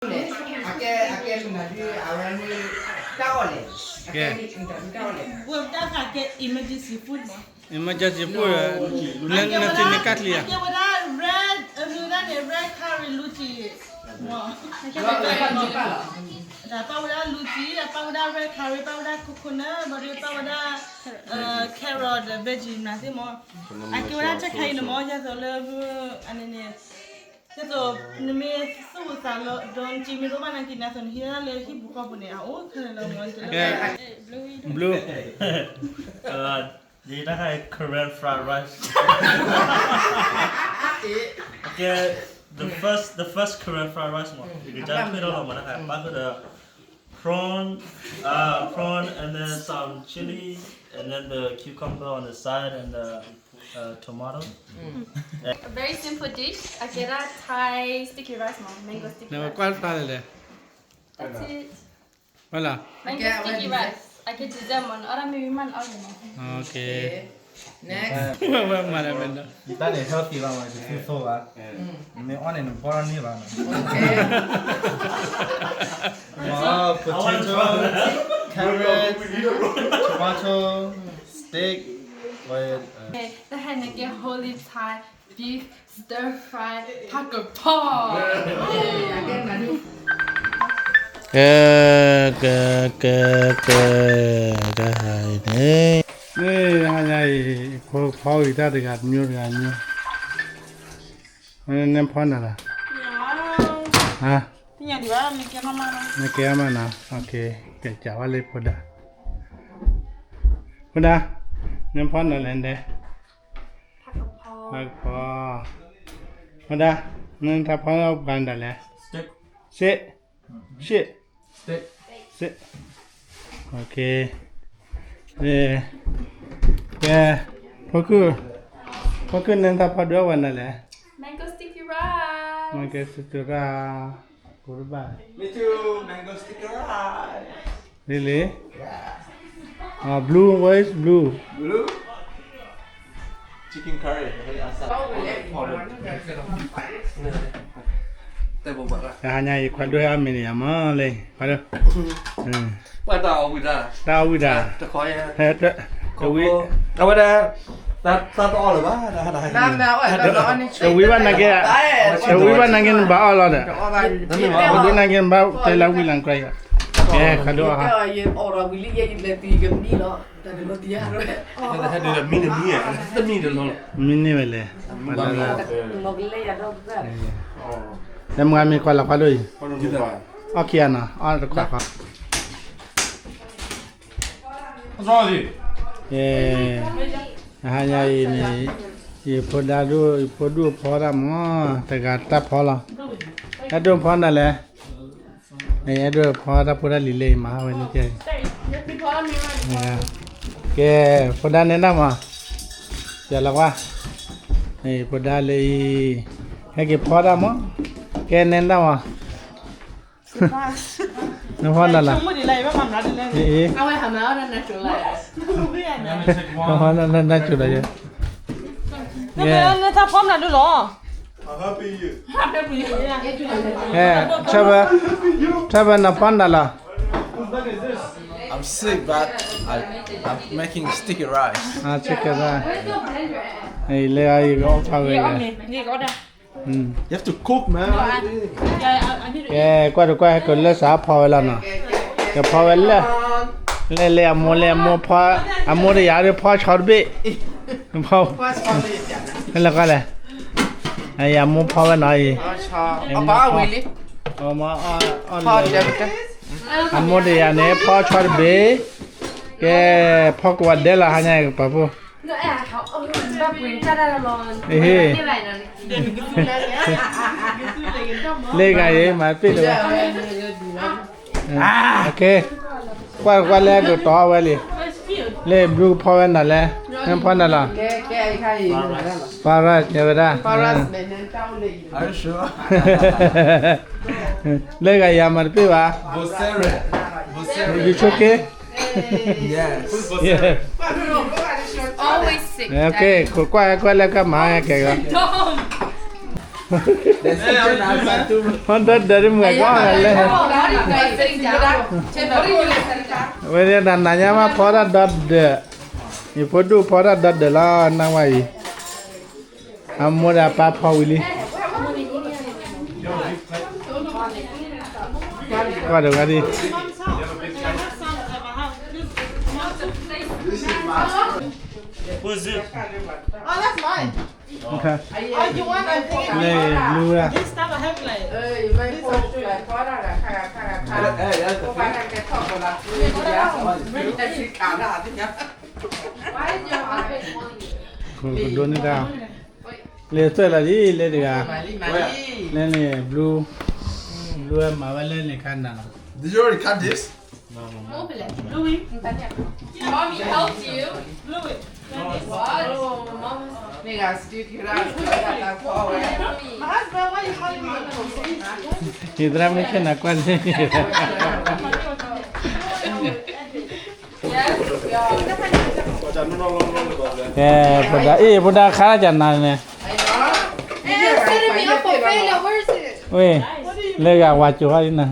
အကဲ အကဲမနုၤဒ်အဝဲန့ၣ် တၢ်အီၣ်လဲၣ်, အကဲ တၢ်အီၣ်လဲၣ်, ဝဲတၢ်ဃးကဲ emergency food မး, emergency food နသ့ၣ်န့ၣ်ကၢ်ချံဧါ, အကဲဝဲဒၣ် red အမ့ၢ်ဝဲဒၣ်န့ၣ် red curry လူစံၣ်, တၢ်ပာ်ဝဲဒၣ်လူစံၣ်, ပာ်ဝဲဒၣ် red curry, ပာ်ဝဲဒၣ် coconut, ဘၣ်ဒီးပာ်ဝဲဒၣ် carrot ဒီး veggie မနုၤသ့ၣ်မး, အကဲဝဲဒၣ်တၢ်ခါအံၤန့ၣ်မး, ဒ်သိးလၢ အန့ၣ်န့ၣ် ဒ်သိး နမ့ၢ်သူၣ်အိၣ်သးလီၤ ဒီးနစ့မ့ၢ်တအိၣ်ဘၣ်နာ်က့န့ၣ် အသိးနဟံးဒၣ်လၢဟံၣ်ပူၤဃီပူၤန့ၣ် အအိၣ်ခဲလၢာ်လီၤမး, blue, ယတၢ်ခါအံၤ Korean fried rice, အကဲ the first, the first Korean fried rice မး, ယကစၢ်ထွဲထီၣ်လီၤမး တၢ်ခါအံၤ ပၣ်ဃုာ်ဒီး prawn, uh, prawn and then some chili and then the cucumber on the side and the, uh, tomato. A very simple dish. အကဲဒၣ် Thai sticky rice မး, mango sticky rice. နကွၢ်တဖျါလဲၣ်လဲၣ်. That's it. ဝဲလီၤ. Mango sticky rice. အကဲ dessert မး, နအီၣ်ဒၣ်မ့ၢ်ဝံၤမး နအီၣ်လီၤမး. Okay. Next. ဝဲမၤလၢမ့ၢ်ဒီး တၢ်န့ၣ် healthy လီၤမး, တသ့ၣ်သိဘၣ်, မ့ၢ်အီၣ်န့ၣ် နဘီၣ်ထီၣ်န့ၢ်ဘၣ်နီၤ. Okay. မ့ၢ် potato, carrot, tomato, steak, with, uh, တၢ်ဟဲန့ၣ်ကဲ holy Thai beef stir fry ဖးကဖီ. ကဲ ကဲ ကဲ ကဲ တၢ်ဟါအံၤန့ၣ် မ့ၢ်ဟါညါအံၤ ဖိဖီဝံၤတၢ်တဂၤတမျိုး တဂၤတမျိုး, နဖီနၤလီၤ, ဟါ, မ့ၢ်ကဲအီၤမးနီၤ, ကဲစးဝဲလၢဖိဒါ, ဖိဒါ, နဖီနၤလဲၣ်ဒဲး, ဖီ, ဖိဒါ, နတၢ်ဖီပှၤဒၣ်လဲၣ်, စ့ၣ်, စ့ၣ်, စ့ၣ်, okay, ကဲ, ဖိခုၣ်, ဖိခုၣ် နတၢ်ဖီဒုးအီၣ်ဝဲနၤလဲၣ်, mango sticky rice, mango sticky rice, ပူၤတဘၣ်, me too, mango sticky rice, really, blue, what is blue? Blue? Chicken curry. တၢ်ဟါညါအံၤ ခွါဒိၣ်ဟဲအီၣ်မ့ၤန့ၣ်ယၤမးလၢ ခွါဒိၣ်, တၢ်အီၣ်ဝံၤဒၣ်, တၢ်အီၣ်ဝံၤဒၣ်, အဝဲဒၣ်, တၢ်တအီၣ်လၢၤဘၣ်, တဝံၤဘၣ်နာ်က့, တဝံၤဘၣ်နာ်က့ နဘၣ်အီၣ်လီၤဒီး, တဝံၤနာ်က့ နဘၣ်တဲလၢဝံၤလၢ်ကြၢးအံၤ, ကဲ ခွါဒိၣ်အီၣ် မံန့ၢ်ဝဲလဲၣ်, လၢမုၢ်ဂၤမ့ၢ်ခွါလၢခွါဒိၣ်အံၤ, အီၣ်ခံဂၤနီၤ, အီၣ်တခွးခွါ, ဟါညါအံၤန့ၣ်, ယဖိဒါဒိၣ် ယဖိဒိၣ်ဖီတၢ်မး, တဂၤတၢ်ဖီလီၤ, အဲၣ်ဒိၣ်ဖီနၤလဲၣ် အဲၣ်ဒိၣ်ဖီတၢ်ဖိတၢ်လံၤလၢအံၤမၤဝဲန့ၣ်, ကဲ, ဖိဒါနဲဒၣ်မး, ယလီၤကွၢ်, ဖိဒါလၢအံၤ, ဟဲက့ၤဖီဒၣ်မး, ကဲနဲဒၣ်မး, နဖီနၤလီၤ, နဖီနၤနၢ်ကၠိလီၤ, နဖီနၤဒုလီၤ Trevor, Trevor နဖီနၤလီၤ, I'm sick, but I, I'm making sticky rice. Ah, sticky rice. လၢအံၤကအီၣ်ဖးဝဲ, you have to cook, man. ကဲ, ကွၢ်တကွၢ် ဟဲကလၢစးဖီဝဲလီၤနီၤ, ကဖီဝဲလၢ, လၢလၢအမိၢ်လၢအမိၢ်ဖီ, အမိၢ်တယၤဒီးဖီဆီတဘ့ၣ်, ဖီ, လၢကွၢ်လဲၣ်, အမိၢ်ဖီဝဲနီၤအံၤ, အမိၢ်အီၣ်လၢ, အမိၢ်တယၤန့ၣ် ဖီဆီတဘ့ၣ်, ကဲ, ဖီကဝီၤဒဲးလီၤဟါညါအံၤကပၤဖိ လၢဂၤအံၤ မၤပ့ၢ်လၢၤဘၣ်, ကွၢ်ကွၢ်လၢကတီၤဝဲလံ, လၢဘျုးကဖီဝဲနၤလဲၣ်, နဖီနၤလီၤ, ပၤရၢၣ် တဲဝဲဒၣ်, လၢဂၤအံၤမၤတပ့ၢ်ဘၣ်, ယဆိက့ Always sick. Okay, ကွၢ်ကွၢ်လၢကမၤကဲဂီၤ. ဖီဒီဒၢးတမုာ်ကီးလဲၣ်, ဝဲဒၣ်နၤညါမးဖီတၢ်ဒီဒၢး, ယဖိဒိၣ်ဖီတၢ်ဒီဒၢးလီၤ နၢ်ဝဲအံၤ, အမိၢ်ဒီးအပၢ်ဖီဝံၤလံ, ကွၢ်ဒီးကွၢ်ဒံး လဲၤလူၤ, ကဒိးန့ၢ်တၢ်, လဲၤသွဲၣ်လီၤဒ်လဲၣ်တဂၤ, လဲၤန့ၣ် blue, blue မၤဝဲလၢန့ၣ်ခါနၤလီၤ, Mommy helped you. Blue, blue. Mega sticky. My husband, why you calling me? ယသရၣ်မုၣ်ခဲနၤကွၢ်န့ၣ်, ကဲ, ဖိဒါအ့ၣ် ဖိဒါခါကနၤန့ၣ်, ဝ့ၢ်, လၢဂၤဝါကၠိၤဟီဒ်နၤ,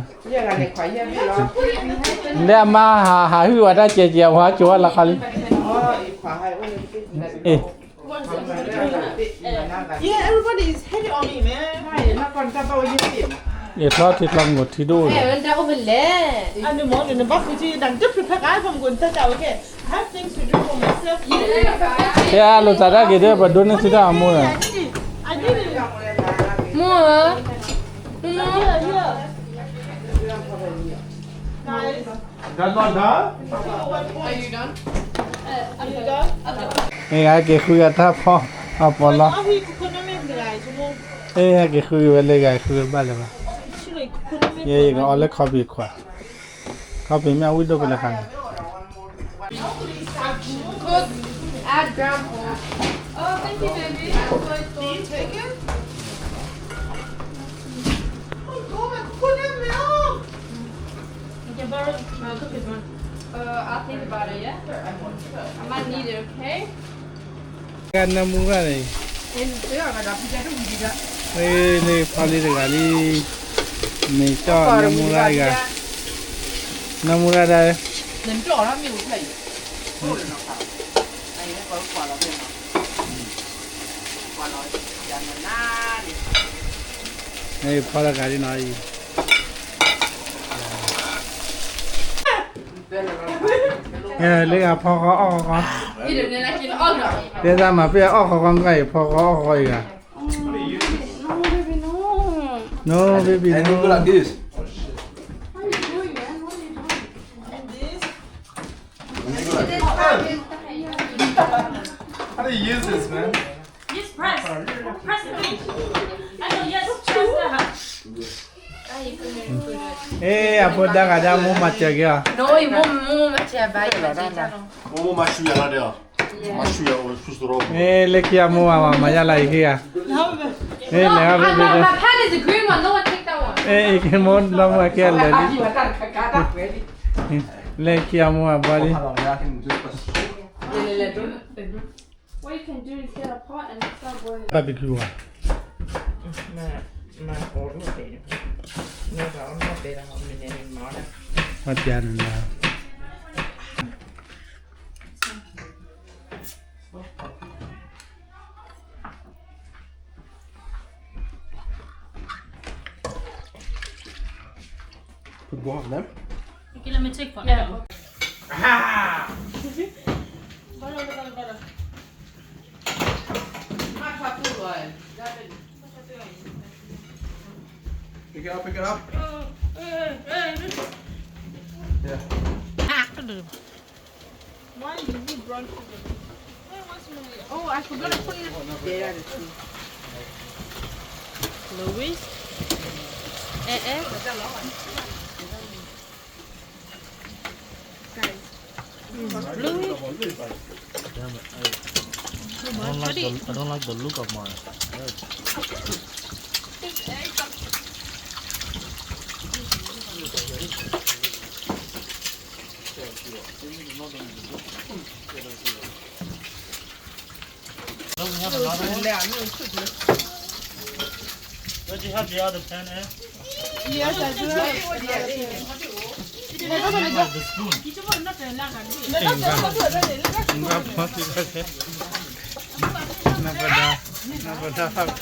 လၢအမါဟးဟးဟုၣ်ဝဲတၢ်ကဲကဲ အဝါကၠိၤဟီလီၤခီလံ, အ့ၣ် Yeah, everybody is heavy on me, man. ယထီၣ်ထံကျီမုၢ်ထံဒိၣ်အိၣ်လီၤ, အနမီၢ်န့ၣ် နဘၣ်ဃုထံ နတ prepare ကါ from ကို နတၢ်ကဝဲကဲ I have things to do for myself. ကဲအလိာ်သးတၢ်က့ၤဒီး ပဒိးန့ၢ်သုတၢ်အမိၢ်လီၤ, I did it. မိၢ်ဧၢ, မိၢ်, That's not done? Are you done? မ့ၢ်ဂၤက့ၤဃုဂၤတၢ်ဖီအပီးလီၤ, မ့ၢ်ဂၤက့ၤဃုဂၤဝဲလၢဂၤဃုဂၤဘၣ်လၢၤဘၣ်, ယဲယကအီၣ်လၢ coffee ခွး, coffee မ့ၢ်အဝံၣ်ဒိၣ်ပလဲၤခါန့ၣ် Add grandpa. Oh, thank you, baby. Do you take it? You can borrow my cookies, man. Uh, I'll think about it, yeah? I might need it, okay? ကနၢမူရၣ်န့ၣ်, လၢဖီလံတဂၤလံ, မ့ၢ်ကၠီၣ်နၢမူရၣ်အံၤဂၤ, နၢမူရၣ်ဒၣ်, ဖီလံတဂၤလံနီၤအံၤ လၢအဖီဃီအီၣ်ဃီဃီ, တဲတၢ်မၤပ့ၢ်အီၣ်ဃီဃီမ့ၢ်အံၤ ဖီဃီအီၣ်ဃီအံၤဂၤ, No, baby, no. No, baby, no. What are you doing, man? What are you doing? How do you use this, man? Just press. Press the thing. I know, yes, press the အ့ၣ်အဖိဒါဂၤဒၣ်မိၢ်မၤစၢၤက့ၤအီၤ, မိၢ်မၤစၢၤဘၣ်, မိၢ်မၤဆူၣ်ယၤလီၤဒီး, မၤဆူၣ်ယၤအိၣ်ဆူၣ်စရီ, မ့ၢ်လၢခံအမိၢ်မၤမၤယါလၢအံၤဟ့ၣ်ဧါ, မ့ၢ်လဲၤအီၤဘ့ၣ်ဘ့ၣ်, အ့ၣ်အံၤက့ၤမိၢ်လီၤမိၢ်အကဲအလၢာ်လံ, လၢခံအမိၢ်အဘီလံ, What you can do is get a pot and start boiling. Barbecue ဝဲ, မၤအိၣ်မ့ၢ်တဲ, မ့ၢ်ဘၣ်မ့ၢ်တဲဒၣ်မ့ၢ်န့ၣ်မၤဒၣ်, မၤပျါန့ၣ်လီၤ. Put more of them. Okay, let me take one. Yeah. Ah! Butter, butter, butter. Pick it up, pick it up. Yeah. Why you need brown sugar? Oh, I forgot to put it there. Louis? Eh, eh? Louis? Damn it. I, I don't like the, I don't like the look of my eggs. Don't we have another one? Have the other pen, eh? Yes, I do have the other pen. Let me get the spoon. နပဒါ, နပဒါဖးဖ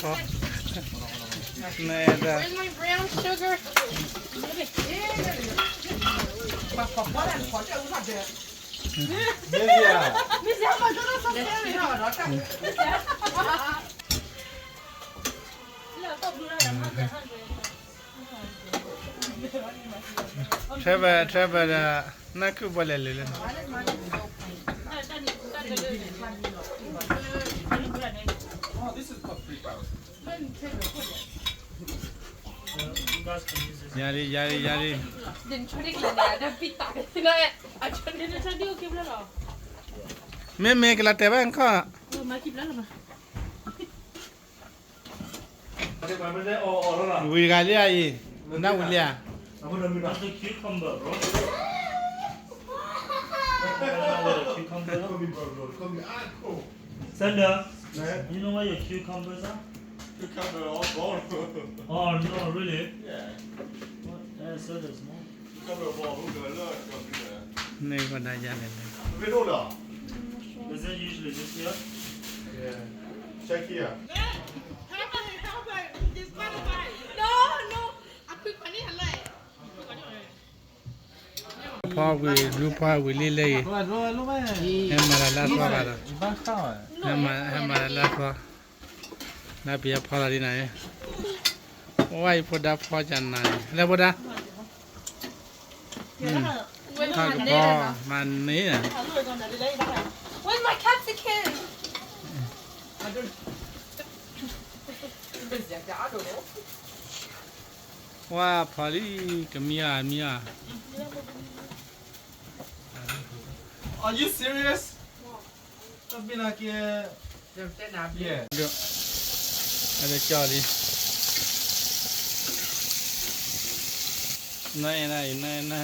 ီ, နအဲၣ်ဒၣ် Where's my brown sugar? ထွဲဘၣ်, ထွဲဘၣ်ဒီး နၢ်ခုၣ်ဘီလဲၤလၢာ်လၢ ယၤလံ, ယၤလံ, ယၤလံ. မ့မ့ၢ်ကလၤတဲာ်ဘၣ်ခီၣ်, ဝံၤတဂၤလံဧါအံၤ, နၢ်ဝံၤလံဧါ. That's the cucumber, bro. That's not a cucumber. Sandra, you know where your cucumbers are? Cucumber all gone. Oh, no, really? Yeah. What? Yeah, so there's more. န့ၢ်ကီၢ်ဒၣ်ယၤလဲၣ်လဲၣ်. Is it usually this here? Yeah. Check here. No, no. ဖီဝံၤ ဘျုးဖီဝံၤလံလၢအံၤ, ဟဲမၤတၢ်လၢအသီဘၣ်ဒီး, ဟဲမၤတၢ်လၢအသီ, လၢပယီၤဖီလီၤဒ်နၤ, ဝဲအံၤဖိဒါဖီကနၤ, လၢဖိဒါ, ဖီကဘီ, မၤန့ၢ်, Where's my capsicum? ဝါဖီလံ, ကမံအီၤမံအီၤ. Are you serious? အဘ့ၣ်နၤက့, အကၠီလံ, နအဲၣ်နၤအံၤ နအဲၣ်နၤ,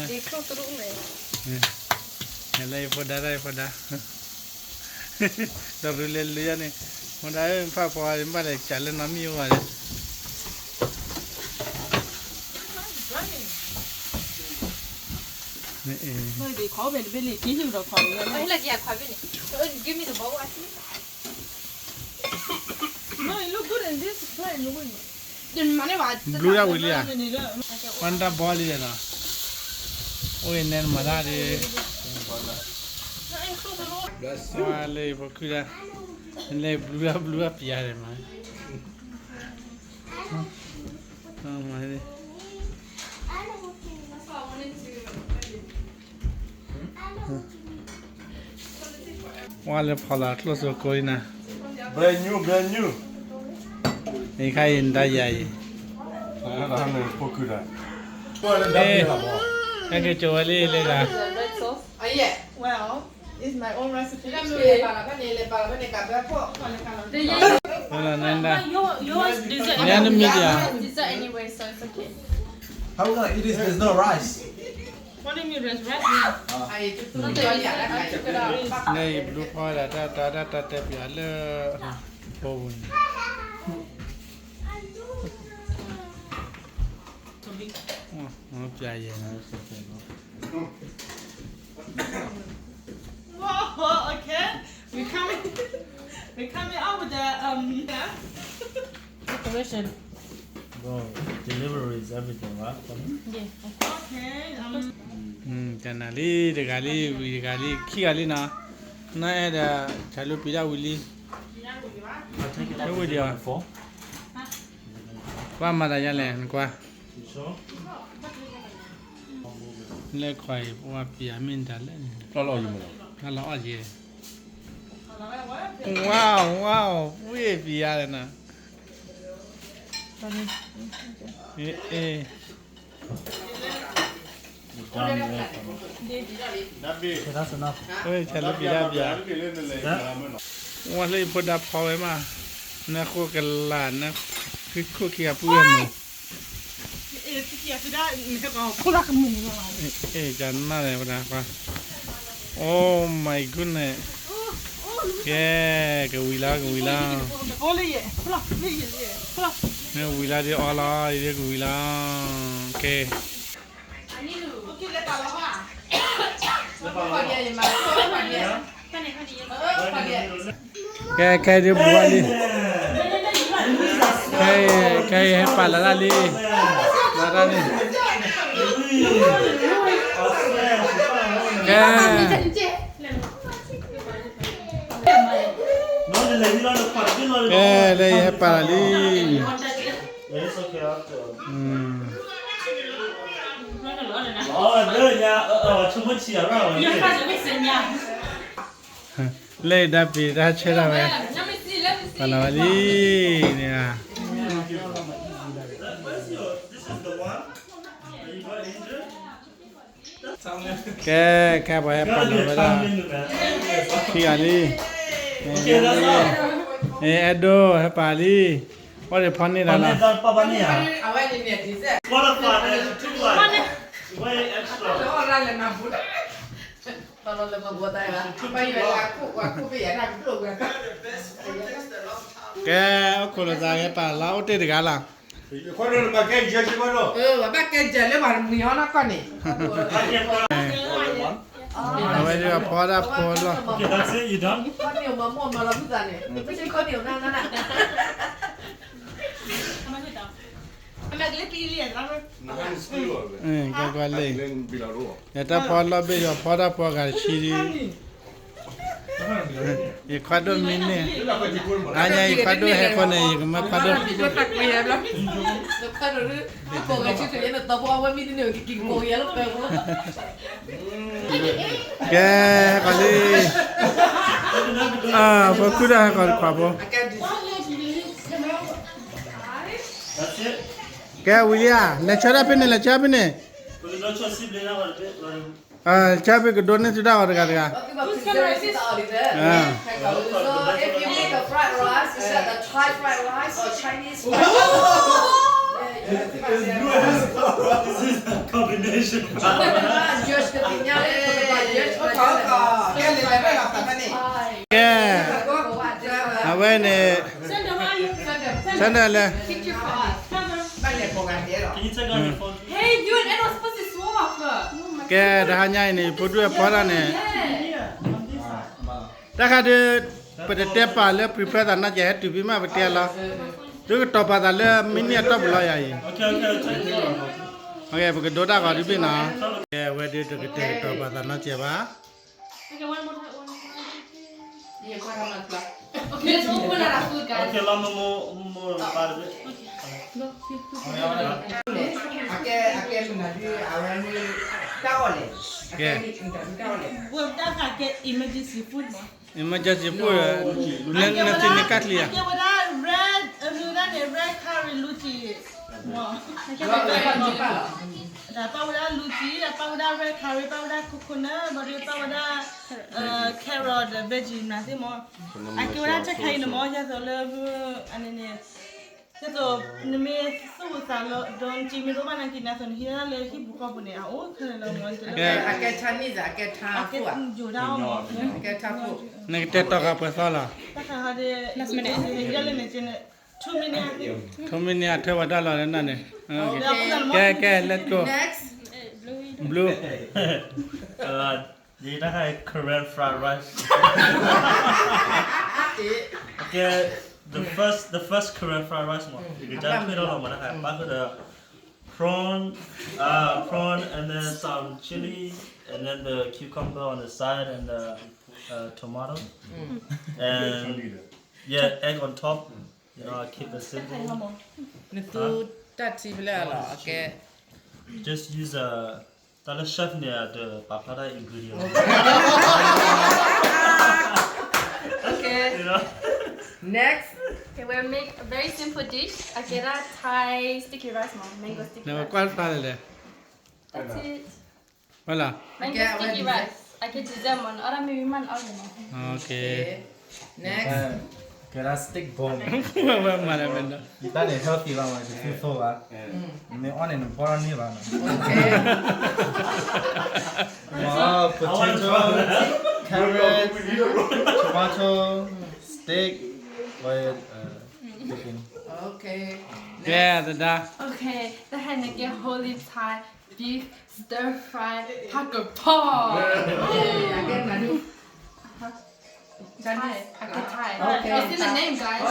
လၢယဖိဒါ လၢယဖိဒါ, ဒီးရူလဲၤလုၤယါန့ၣ်, ဖိဒါဧၢ ဖးဖီ ဘၣ်လဲၤကးလၢနီၢ်မံၣ်အိၣ်ဘၣ်လဲၣ်. ဘျူးဒၣ်ဝံၤလံဧါ, ပှၤနတၢ်ဘီလံဒီးနီၤ, အိၣ်အံၤနဲနမၤတၢ်ဒ်, ပှၤလၢယဖိခုဒၣ်, လဲၤဘျူးဒၣ်ဘျူးဒၣ်ပျါဒီးမး, မၤ ဝါလၢဖီလာ်ကျိၣ်စ့ကိးအံၤနၤ, brand new, brand new, အံၤခါအံၤနတၢ်ယၤအံၤ, ဟဲက့ၤကၠိဝဲလံလၢဂၤ, It's my own recipe. Yours dessert anyway, so it's okay. How about yours dessert anyway, so it's okay. How we gonna eat this? There's no rice. What do you mean there's rice here? န့ၣ်အံၤဘျုးဖီဒၣ်တၢ် တၢ်တၢ်တဲပၠးလၢ, ဖိပူၤန့ၣ်, ပျးယဲၢ်, Whoa, okay. We coming, we coming out with the, um, decoration. Bro, delivery is everything, right? For me? Yeah, of course. Okay, um, ကနၤလံ တဂၤလံ ဝံၤတဂၤလံ ခံဂၤလံနီၤ, နအဲၣ်ဒၣ် ဆၢလူပံၤဒၣ်ဝံၤလံ, လၢဝံၤဒီး, ကွၢ်မၤတၢ်ယါလဲၣ် နကွၢ် လဲၤခွဲးအံၤ ပဝဲပယၤမ့ၢ်တၢ်လဲၣ်န့ၣ်, ဖျီလီၤအီၣ်ယဲ, ဖျီလီၤအီၣ်ယဲ, wow, wow, ဝံၣ်ပယၤလဲၣ်နီၤ, အ့ အ့ ဆၢလူပံၤဒၣ်ပယၤ, ဝဲလၢယဖိဒါဖီဝဲမး, နဃိကလး နဃ့ခိၣ်ခံဂၤပုၢ်ဝဲၢ်မုာ် ကနၣ်လဲၣ်ဝဲဒၣ်, Oh my goodness, ကဲ, ကဝံၤလီၤ ကဝံၤလီၤ, ဖျီ မ့ၢ်ဝံၤလီၤဒ်အီလီၤ, ယဒ်ကဝံၤလီၤ, ကဲ, ကဲ, ခဲဒ်ဘူးဝဲလံ, ခဲ, ခဲအံၤဟဲပာ်လီၤတၢ်လံ, လီၤတၢ်န့ၣ်, ကဲ ကဲ, လၢယဟဲပာ်လီၤလံ. It's okay, after. လၢယဒၣ်ပံၤတၢ်ဆၢတၢ်ဝဲ, ပာ်လီၤဝဲလံန့ၣ်ဧါ. This is the one that you got injured? ကဲ, ခဲပှၤဟဲပာ်လီၤဝဲဒၣ်, ခံဂၤလံ, အဲၣ်ဒိးဟဲပာ်လံ, အိၣ်ဒံးဖီန့ၢ်ဒၣ်လီၤ. ကဲ, အိၣ်ခိးလိာ်သးဟဲပာ်လီၤ, အိၣ်တ့ၢ်တဂၤလီၤ. ဘၣ်ကဲစၢၤလၢပှၤမုၢ်ဟီနီၢ်ကီၢ်န့ၣ်, အဝဲဒၣ်ဖီဒၣ်ဖီလီၤ. ကွၢ်ကွၢ်လံ, ယတၢ်ဖီလီၢ်ဘ့ၣ် ယဖီတၢ်ဖီဂၤတဆံလံ. ယခွါဒိၣ်မံန့ၢ်, အါညါယခွါဒိၣ်ဟဲဃီန့ၣ် ယကမၢခွါဒိၣ်, ကဲ, ဟဲဃီလံ, ဖိခုဒၣ်ဟဲဃီတခွးဖိ, ကဲဝံၤလံဧါ, လဲၤဆၢတၢ်ဖဲန့ၣ် လဲၤဆၢဖဲန့ၣ်, ဆၢဖဲကဒိးန့ၢ်သုတၢ်ဂီၤတဂၤတဂၤ. This is a combination. ကဲ, အဝဲန့ၣ်, ဆၢနၢ်လဲၣ်, ကဲ, တဟါညါအံၤန့ၣ် ယဖိဒုၣ်အဖီတၢ်န့ၣ်, တၢ်ခါဒုး, ပတတဲပာ်လၢ prepare သးနီၢ်ကဲ ဟဲတုၤဖဲမး ပတဲလီၤ, ဒုးကတီၤပာ်သးလၢမံနံၣ်အတီၢ်ပူၤလီၤယၤအံၤ, ပကဒိတၢ်ဂီၤဒုးဘ့ၣ်နီၤ, ကဲဝဲဒုးတကတဲာ်ကတီၤပာ်သးနီၢ်ကဲဘၣ်. Okay, let's go. အကဲမနုၤဒုး အဝဲန့ၣ် တၢ်အီၣ်လဲၣ်, ကဲ, တၢ်ခါကဲ emergency food မး, emergency food, နသ့န့ၣ်ကၢ်ချံဧါ, အကဲဝဲဒၣ် red, အမုၢ်ဒၣ်န့ၣ် red curry လူတံၢ်, ပာ်ဝဲဒၣ်လူတံၢ်, ပာ်ဝဲဒၣ် red curry, ပာ်ဝဲဒၣ် coconut, ဘၣ်ဒီးပာ်ဝဲဒၣ် carrot, veggie မနုၤသ့ၣ်မး, အကဲဝဲဒၣ်တၢ်ခါအံၤန့ၣ်မး, ဒ်သိးလၢ, အန့ၣ်န့ၣ် ဒ်သိးနမ့ၢ်သူၣ်အသးလီၤ ဒီးနစ့မ့ၢ်တအိၣ်ဘၣ်နာ်က့န့ၣ် အသိးနဟံးဒၣ်လၢဟံၣ်ပူၤဃီပူၤန့ၣ် အအိၣ်ခဲလၢာ်လီၤမး, အကဲထါန့ၣ်, အကဲထါ, ယိာ်ဒၣ်အီၤမး, အကဲထါ, နကတဲာ်တီၢ်ဃာ်ပှဲၤသီလီၤ, တၢ်ခါဟီဒ်, ဟံးဒၣ်လၢနစ့န့ၣ်, two minute, two minute အထၢဝဲဒၣ်လီၤလၢနၤန့ၣ်, ကဲ, ကဲ, let's go, blue. ယတၢ်ခါအံၤ Korean fried rice. Okay, the first, the first Korean fried rice မး, ယကစၢ်ဖ့ၣ်ထီၣ်လီၤမး, တၢ်ခါအံၤ ပၣ်ဃုာ်ဒီး prawn, uh, prawn and then some chili and then the cucumber on the side and the, uh, tomato and, yeah, egg on top. You know, I keep it simple. နသူတၢ်ထံဖဲလဲၣ်လီၤ, အကဲ, just use a တၢ်လၢ chef န့ၣ် တပာ်ဖျါတၢ် ingredient. Okay. Next. Okay, we'll make a very simple dish. အကဲဒၣ် Thai sticky rice မး, mango sticky rice. နကွၢ်တၢ်လဲၣ်လဲၣ်. That's it. ဝဲလီၤ. Mango sticky rice. အကဲ dessert မး, နအီၣ်ဒၣ်မ့ၢ်မ့ၢ်မး နအီၣ်လီၤမး. Okay. Next. ကဲဒၣ် steak bone. ဝဲမၤလၢမ့ၢ်ဒီး တၢ်န့ၣ် healthy ဘၣ်မး, တသ့သိဘၣ်. မ့ၢ်အီၣ်န့ၣ် နဘီၣ်ထီၣ်န့ၢ်ဘၣ်နီၤ. Okay. Potato, carrot, tomato, steak with, uh, chicken. Okay. ဒါ Okay, တဟဲန့ၣ်ကဲ Holy Thai beef stir fry ဖးကဖီ Thai, ဖးကဖီ Thai. It's in the name, guys.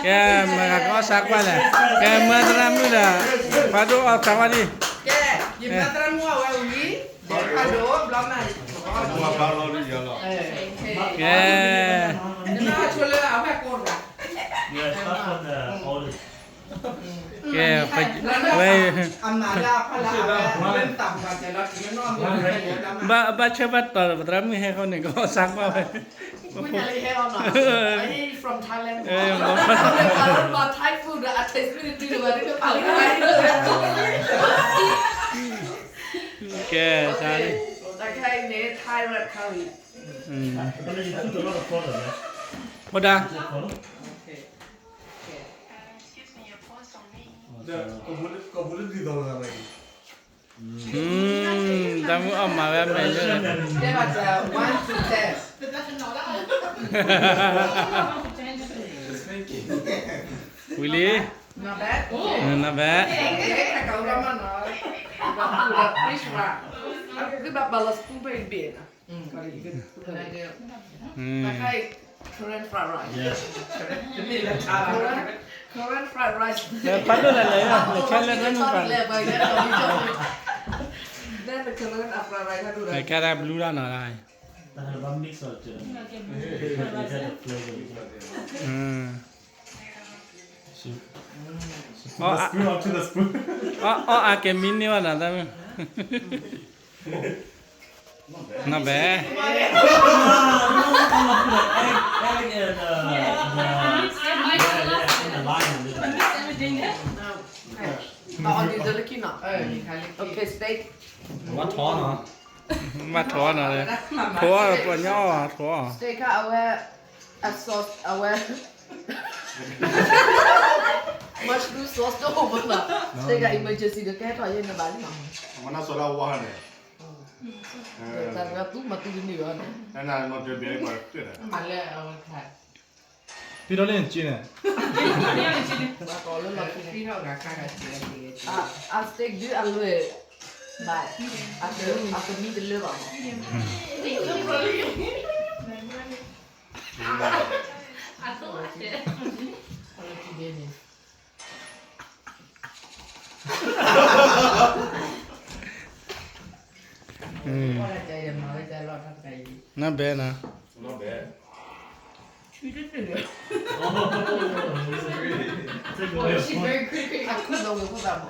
ကဲ မၤကီၢ်စၢ်ကွၢ်လဲၣ်, ကဲ မၤသရၣ်မုၣ်ဒီး ဖးဒိၣ်အီၣ်သးဝါဒံး, ကဲ ယမၤသရၣ်မုၣ်အဝဲဝံၤ ဖးဒိၣ်ဘျီမး ကဲ ကဲ ဝဲ ဘၣ်ဆၢဘၣ်တီၤ ပသရၣ်မုၣ်ဟဲဃီန့ၣ် ကီၢ်စၢ်ကွၢ်ဝဲ From Thailand. Thai food, I taste it too. ကဲ စၢ်လံ Thai red curry. ဟိုဒါ တၢ်မုၢ်အီၣ်မၤဝဲအမဲာ်လၢ ဝံၤလံ not bad. ဘၣ်လီၤ spoon ဖဲအံၤဘ့ၣ်နီၤ Korean fried rice. Korean fried rice. ဖးဒိၣ်လဲၣ်လဲၣ် နဆဲလဲၣ်တမုၢ်ပှၤ Then the Korean fried rice ဖးဒိၣ်လဲၣ် နဆဲလဲၣ်ဘလူးတၢ်နီၤ အီၣ်အကဲမံန့ၢ်ဘၣ်နီၤ တၢ်မုၢ် Not bad. Okay, steak. မ့ၢ်ထီၣ်နီၤ ထိၣ်ပှၤညီအီၣ် ထိၣ် steak အဝဲ အ sauce အဝဲ mushroom sauce တအိၣ်ဘၣ်နီၤ steak က emergency ဒီးကဲထီၣ်ယဲန့ၣ်ဘၣ်လံနီၤ မနုၤစီၤလၢအဝါန့ၣ် တၢ်တဂၤသူမၤသူတန့ၢ်ဘၣ်န့ၣ် အဲၣ်နၤနီၢ်တဲဘဲပှၤတၢၢ်ဒီး မၤလၢအဝဲခါ ပံထီၣ်လၢနစုန့ၣ် ပံထီၣ်ဂၤခါဂၤစု အ steak ဒုးအလွဲၢ်ဘၣ် အကမံတလၢဘၣ်မး Not bad နီၤ Not bad. ဖးကဖီအံၤ ဝံၤတဝံၤတဂ့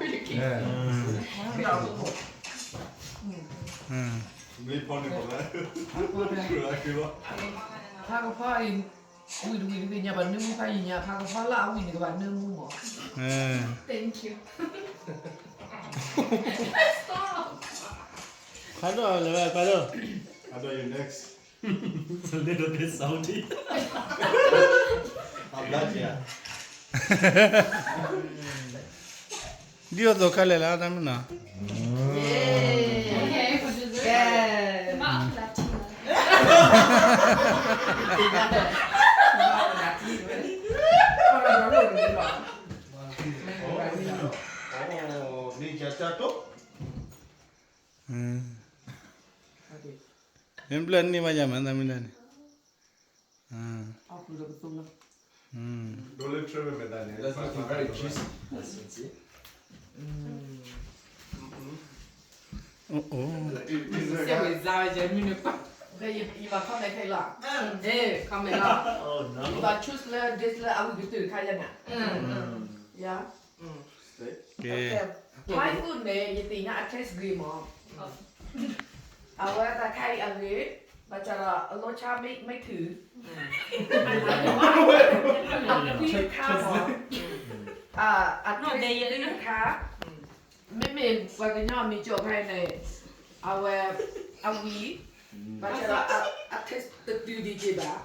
ၤညါဘၣ်နၢမူဖးယံၤညါ ဖးကဖီလၢအဝံၤန့ၣ်ကဘၣ်နၢမူမး Thank you. ဖးဒိၣ်လဲၣ် ဖးဒိၣ် I thought you next. It's a little bit salty. အဘျါက့ၤ ဒ်သိးခဲလၢာ်လၢတၢ်မုၢ်နီၤ မ့ၢ်ဘျၢၣ်န့ၢ်ဘၣ်ယၤမး တၢ်မုၢ်လၢ်န့ၣ် အိၣ်အိၣ် ယဘၣ် choose လၢ dish လၢအဝံၤကတၢၢ်တခါယဲၢ်နၤ ယၤ ကဲ Thai food န့ၣ် ယသ့ၣ်ညါအ taste ဂ့ၤမး အဝဲတၢ်ခါအံၤအဂ့ၤ ဘၣ်ဆၣ်ဒီးအလီၤဆါမ့ၢ်ထုး အခွံတခါမး အ taste တခါ မ့မ့ၢ်ပှၤကညီအမံၤကၠီၣ်ခါအံၤန့ၣ် အဝဲ အဝံၤ ဘၣ်ဆၣ်ဒီးအ taste တတုၤဒံးက့ၤဘၣ်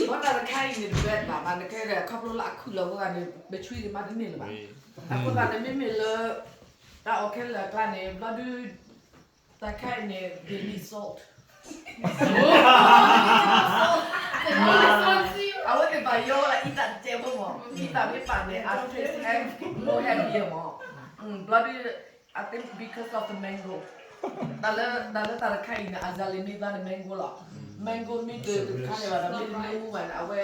ဘၣ်တၢ်တခါအံၤန့ၣ် တဘၣ်ဘၣ် ဘၣ်နခဲဒီး ခီဖျိလၢအခုၣ်လီၤအဃိသတးန့ၣ် ပဆွံကမါတန့ၢ်လၢၤဘၣ် အဃိသတးန့ၣ် မ့မ့ၢ်လၢ တၢ်အီၣ်ခဲလၢာ်အကျါန့ၣ် ဘျီဒု တၢ်ခါအံၤန့ၣ် they need salt အ အဝဲသ့ၣ်ဘၣ်ယီဝဲဒၣ်အံသၣ်တစဲးဖိမး, အံသၣ်မ့ၢ်ပာ်န့ၣ် အ taste ဟဲ more heavier မး, ဘျီဒုး I think because of the mango, တၢ်လၢ တၢ်လၢတၢ်တခါအံၤန့ၣ် အစၤလံမ့ၢ်ဘၣ်န့ၣ် mango လီၤ, mango မ့ၢ်တခါန့ၣ်ဘၣ်ဒီး မ့ၢ်တမ့ၢ်မူဘၣ်န့ၣ် အဝဲ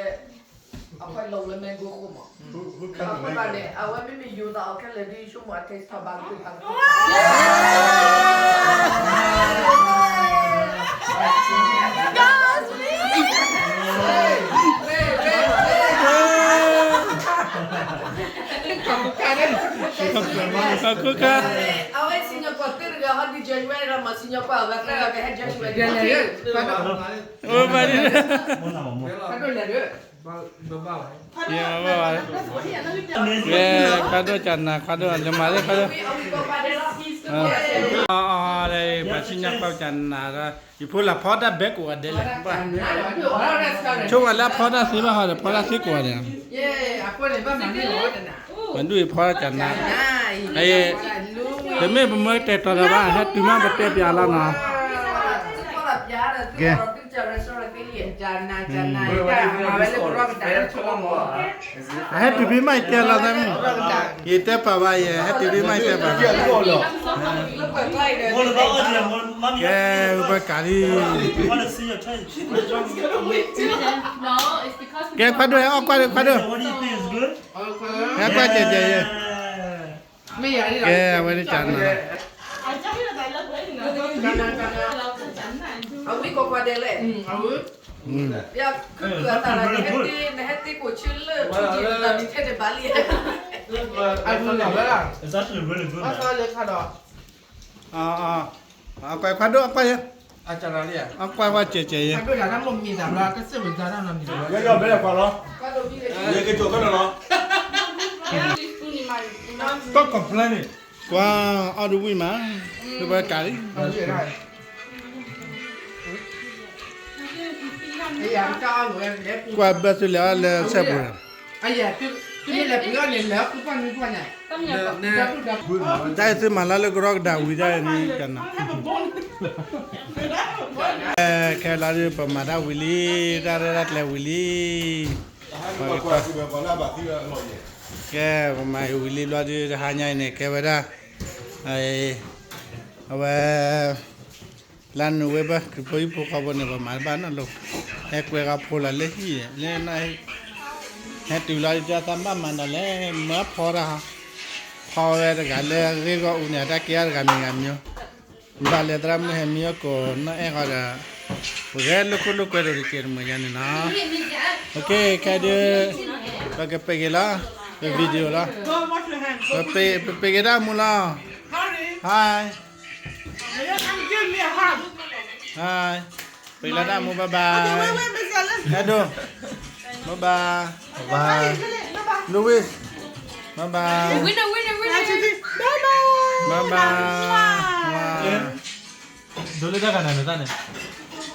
အခွဲးလီၤလၢ mango ဃိမး, အဃိသတးန့ၣ် အဝဲမ့မ့ၢ်ယိၤသးအီၤခဲလၢာ်ဒ်ယဆိကမိၣ် အ taste ထီၣ်ဘၣ်ကွံာ်သး ခါ အဝဲစံၣ်ညီၣ်ကွီၢ်သ့တဂၤ ဟီဒုးယဲၤဝဲဒီး မ့ၢ်စံၣ်ညီၣ်ကွီၢ်သ့တဂၤ ဟီဒုးယဲၤဝဲဒီး မ့ၢ်စံၣ်ညီၣ်ကွီၢ်အဂၤသၢဂၤကဟဲယဲၤဝဲဒီး ဘၣ်လံ, ဘၣ်လံ, ယဲ ဘၣ်ဘၣ်လံ, ကဲ ခွါဒိၣ်ကနၤ ခွါဒိၣ် လဲၤမၤလၢခွါဒိၣ်, အ အ ပှၤစံၣ်ညီၣ်ကွီၢ်ကနၤဒီး ယဖိလၢဖီတၢ်ဘဲကိးဂၤဒဲးလဲၣ်, ဆိကမိၣ်လၢအဖီတၢ်သ့ဘၣ်ဟီဒီး ဖီတၢ်သ့ကိးဂၤဒဲး, မဒုးယဖီတၢ်ကနၤ, တမ့ၢ်ပမၢတဲာ်တီၤလၢၤဘၣ် ဟဲတုၤမးပတဲပၠးလီၤနီၤ, ကဲ ဟဲတုၤဖဲမးယတဲလီၤသးမုၢ်, ယတဲပာ်ဘၣ်ယဲ ဟဲတုၤဖဲမးယတဲပာ်ဘၣ်, ကဲ ဝဲပှၤကးလံ, ကဲ ခွါဒိၣ် ဟဲအီၣ်ကွၢ်ဒိၣ် ခွါဒိၣ်, ဟဲကွၢ်ကဲကဲယဲ, ကဲ အဝဲဒၣ်ကနၤ, အဝဲကိးကွၢ်ဒဲးလဲၣ်, အကွၢ်ခွါဒိၣ် အကွၢ်ယဲ, အကွၢ်ကွၢ်ကဲကဲယဲ, ကွၢ်အီၣ်ဒိၣ်ဝံၣ်မး, ကွၢ်ဘၢၣ်စၢၤလၢအီၣ်လၢဆဲးပူၤန့ၣ်, တၢ်အံၤသုမၤလၢလၢကရီကဒါဝံၤဒၣ်န့ၣ်ကနၤ, ခဲလၢာ်ဒုး ပမၤတၢ်ဝံၤလံ, တၢ်ရဲၣ်တၢ်ကျဲၤဝံၤလံ, ကဲ ပမၤဝံၤလံဘျီဒုး တဟါညါအံၤန့ၣ် ကဲဝဲဒၣ် အဝဲ လါနိၣ်ဝ့ဘၢၣ် ခရံာ်ဖိဟံၣ်ဖိဃီဖိန့ၣ် ပမၤတဘၣ်နီတလိၤ, ဟဲကွဲးဃီဖိလီၤလၢဟံၣ်, လၢ ဟဲတုၤလီၤဒ်တၢ်သးဘၣ်မၤဒီးလဲၣ် မၢဖီတၢ်, ဖီဝဲတဂၤလၢအဂ့ၢ်ဂီၢ်အူန့ၣ် အတၢ်ကဲအါတဂၤမံၤဂၤမံၤ, ဘၣ်လဲၤသရၣ်မုၣ်ဟဲမံအီၣ်ကိးနီၢ်အဲၣ်ဃီဒီး, ပဂဲၤလိာ်ခိၣ်လိာ်ကွဲဒိၣ်တကဲးတမှဲၤညါန့ၣ်နီၤ, ခဲဒုး ပကပ့ၤက့ၤလီၤ, ပ video လီၤ, ပပ့ၤက့ၤတၢ်မူလီၤ, hi, hi, ပ့ၤလီၤတၢ်မူ bye bye, ဟဲဒိၣ်, bye bye, bye bye, Louis, bye bye, bye bye, ဒိးလၢတၢ်ဂၤနၤနသၣ်န့ၣ်,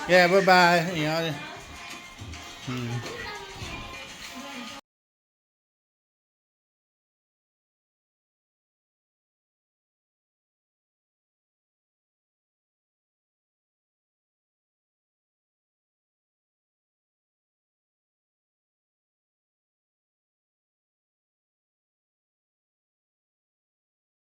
ကဲ bye bye, အံၤအီၤ,